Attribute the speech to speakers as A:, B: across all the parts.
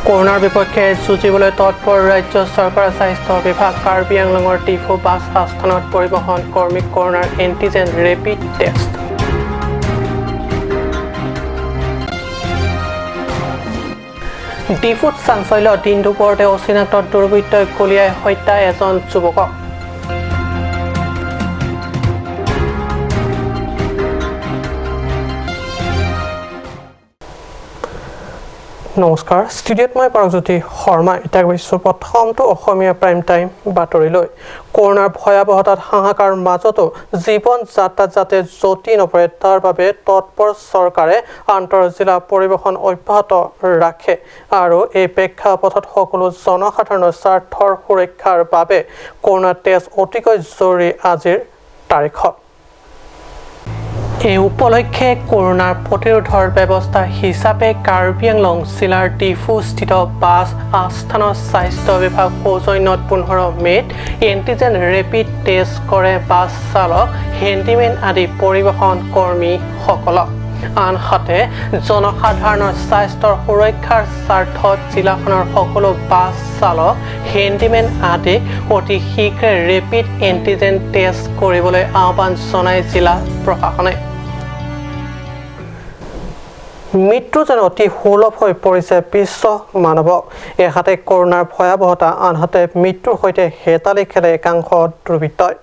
A: কৰোণাৰ বিপক্ষে যুঁজিবলৈ তৎপৰ ৰাজ্য চৰকাৰৰ স্বাস্থ্য বিভাগ। কাৰ্বি আংলঙৰ ডিফু বাছ আস্থানত পৰিবহণ কৰ্মীক কৰোণাৰ এণ্টিজেন ৰেপিড টেষ্ট। ডিফুত চাঞ্চল্য, দিন দুপৰতে অচিনাক্ত দুৰ্বৃত্তই গুলীয়াই হত্যা এজন যুৱকক। নমস্কাৰ, ষ্টুডিঅ'ত মই পাৰজ্যোতি শৰ্মা। এতিয়া গৈছোঁ প্ৰথমটো অসমীয়া প্ৰাইম টাইম বাতৰিলৈ। কৰোণাৰ ভয়াৱহতাত হাহাকাৰ মাজতো জীৱন যাত্ৰাত যাতে যতি নপৰে তাৰ বাবে তৎপৰ চৰকাৰে আন্তঃজিলা পৰিবহণ অব্যাহত ৰাখে আৰু এই প্ৰেক্ষাপটত সকলো জনসাধাৰণৰ স্বাৰ্থৰ সুৰক্ষাৰ বাবে কৰোণা টেষ্ট অতিকৈ জৰুৰী আজিৰ তাৰিখত। এই উপলক্ষে কৰোণাৰ প্ৰতিৰোধৰ ব্যৱস্থা হিচাপে কাৰ্বি আংলং জিলাৰ ডিফুস্থিত বাছ আস্থানৰ স্বাস্থ্য বিভাগ সৌজন্যত 15 মে'ত এণ্টিজেন ৰেপিড টেষ্ট কৰে বাছ চালক, হেণ্ডিমেন আদি পৰিবহণ কৰ্মীসকলক। আনহাতে জনসাধাৰণৰ স্বাস্থ্যৰ সুৰক্ষাৰ স্বাৰ্থত জিলাখনৰ সকলো বাছ চালক, হেণ্ডিমেন আদিক অতি শীঘ্ৰে ৰেপিড এণ্টিজেন টেষ্ট কৰিবলৈ আহ্বান জনায় জিলা প্ৰশাসনে। মৃত্যু যেন অতি সুলভ হৈ পৰিছে বিশ্ব মানৱক। এহাতে কৰোণাৰ ভয়াৱহতা, আনহাতে মৃত্যুৰ সৈতে হেতালি খেলে একাংশ দুৰ্বৃত্তই।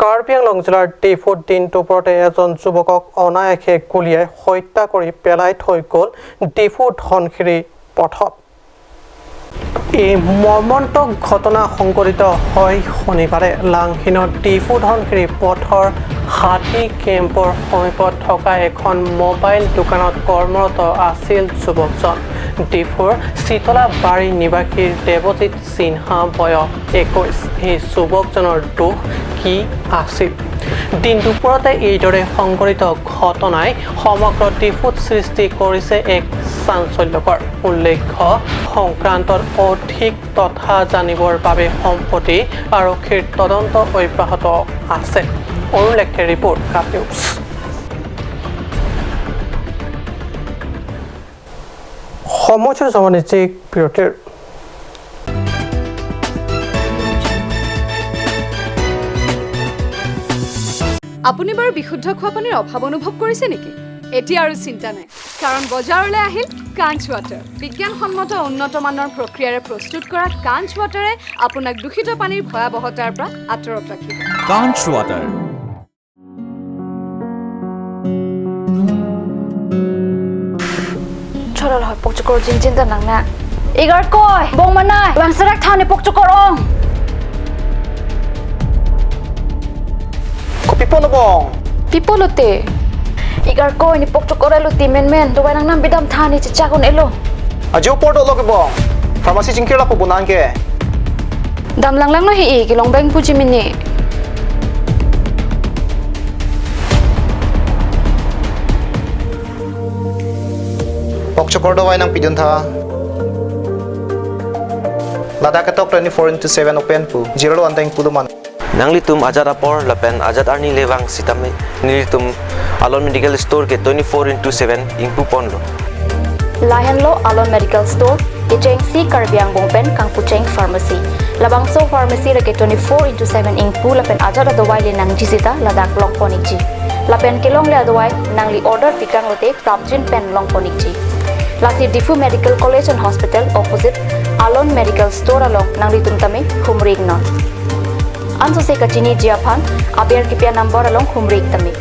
A: কাৰ্বি আংলং জিলাৰ ডিফুত দিন দুপৰতে এজন যুৱকক অনায়াসে গুলীয়াই হত্যা কৰি পেলাই থৈ গ'ল ডিফু ধনশিৰি পথত। এই মৰ্মন্তুক ঘটনা সংঘটিত হয় শনিবাৰে লাংহিনৰ ডিফু ধনশিৰি পথৰ হাতী কেম্পৰ সমীপত থকা এখন মোবাইল দোকানত কৰ্মৰত আছিল যুৱকজন। ডিফুৰ চিতলাবাৰী নিবাসী দেৱজিৎ সিনহা, বয়স 21। এই যুৱকজনৰ দোষ কি আছিল? দিন দুপৰতে এইদৰে সংঘটিত ঘটনাই সমগ্ৰ ডিফুত সৃষ্টি কৰিছে এক চাঞ্চল্যকৰ। উল্লেখ্য, সংক্ৰান্তত অধিক তথা জানিবৰ বাবে সম্প্ৰতি আৰক্ষীৰ তদন্ত অব্যাহত আছে। অৰুণ লেখে ৰিপৰ্ট, কাপ নিউজ। সমস্যাৰ বাণিজ্যিক বিৰতিৰ।
B: আপুনি বাৰু বিশুদ্ধ খোৱা পানীৰ অভাৱ অনুভৱ কৰিছে নেকি? এতিয়া আৰু চিন্তা নাই, কাৰণ বজাৰলৈ আহিল কাঞ্চ ৱাটাৰ। বিজ্ঞানসন্মত উন্নত মানৰ প্ৰক্ৰিয়াৰে প্ৰস্তুত কৰা কাঞ্চ ৱাটাৰে আপোনাক দূষিত পানীৰ ভয়াৱহতাৰ পৰা আঁতৰত ৰাখিব।
C: কাঞ্চ water.
D: Pipolote. Igar ko ni pok chokor elo ti men men do nang nam bidam thani chi chagon elo.
E: Ajo porto log bong. Pharmacy jingkir la pubunan ke.
D: Dam lang lang no hi ki long bang puji mini.
E: Pok chokor do nang pidun tha. Ladakh top 24/7 open pu. Zero anteng puluman.
F: Nangli tum Azad apor lapen Azad arni lewang sitame nilitum Alon Medical Store ke 24/7 ingpu ponlo.
D: Lahenlo Alon Medical Store ke cheng si Karbi Anglong pen Kangpucheng Pharmacy. Labangso Pharmacy rake 24/7 ingpu lapen Azad adawai le nangji sita Ladakh long ponikji. Lapen kelong le adawai nangli order pikang lote prapjin pen long ponikji. Lasi Difu Medical College and Hospital opposite Alon Medical Store along nangli tum tame humrig non. Anso se kachini jiaphan aber kipya number along humrik tami.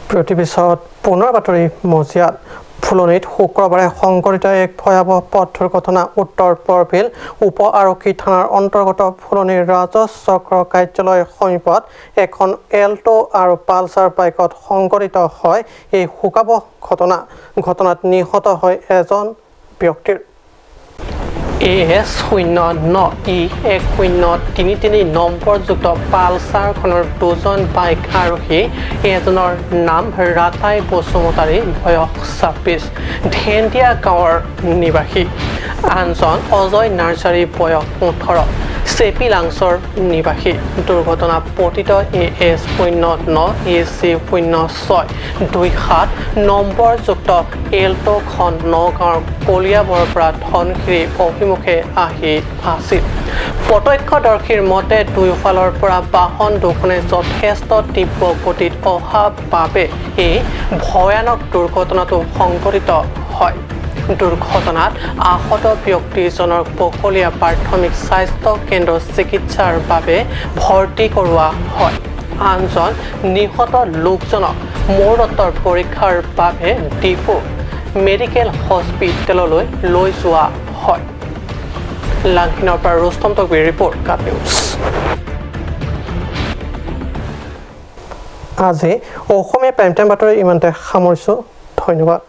A: প্ৰতিপিছত পুনৰ বাতৰি মজিয়াত। ফুলনিত শুক্ৰবাৰে সংঘটিত এক ভয়াৱহ পথ দুৰ্ঘটনা। উত্তৰ বৰবিল উপ আৰক্ষী থানাৰ অন্তৰ্গত ফুলনিৰ ৰাজহ চক্ৰ কাৰ্যালয়ৰ সমীপত এখন এল্টো আৰু পালচাৰ বাইকত সংঘটিত হয় এই শোকাৱহ ঘটনা। ঘটনাত নিহত হয় এজন ব্যক্তিৰ। এ এছ 09 ই 1033 নম্বৰযুক্ত পালচাৰখনৰ দুজন বাইক আৰোহী, এজনৰ নাম ৰাতাই বসুমতাৰী, বয়স 26, ঢেন্দিয়া গাঁৱৰ নিবাসী, আনজন অজয় নাৰ্জাৰী, বয়স 18। চেপিলাংছৰ নিবাসী। দুৰ্ঘটনা পতিত এ এছ 09 এ চি 0627 নম্বৰযুক্ত এল্ট'খন নগাঁৱৰ কলিয়াবৰৰ পৰা ধনশিৰি অভিমুখে আহি আছিল। প্ৰত্যক্ষদৰ্শীৰ মতে, দুয়োফালৰ পৰা বাহন দুখনে যথেষ্ট তীব্ৰ গতিত অহা বাবে এই ভয়ানক দুৰ্ঘটনাটো সংঘটিত হয়। দুৰ্ঘটনাত আহত ব্যক্তিজনক বকলীয়া প্ৰাথমিক স্বাস্থ্য কেন্দ্ৰত চিকিৎসাৰ বাবে ভৰ্তি কৰোৱা হয়। আনজন নিহত লোকজনক মৰণোত্তৰ পৰীক্ষাৰ বাবে ডিফু মেডিকেল হস্পিটেললৈ লৈ যোৱা হয়। লাংহিনৰ পৰা ৰুস্তম তকবীৰ ৰিপৰ্ট, কাট নিউজ। আজি অসমীয়া প্ৰাইম টাইম বাতৰি ইমানতে সামৰিছোঁ। ধন্যবাদ।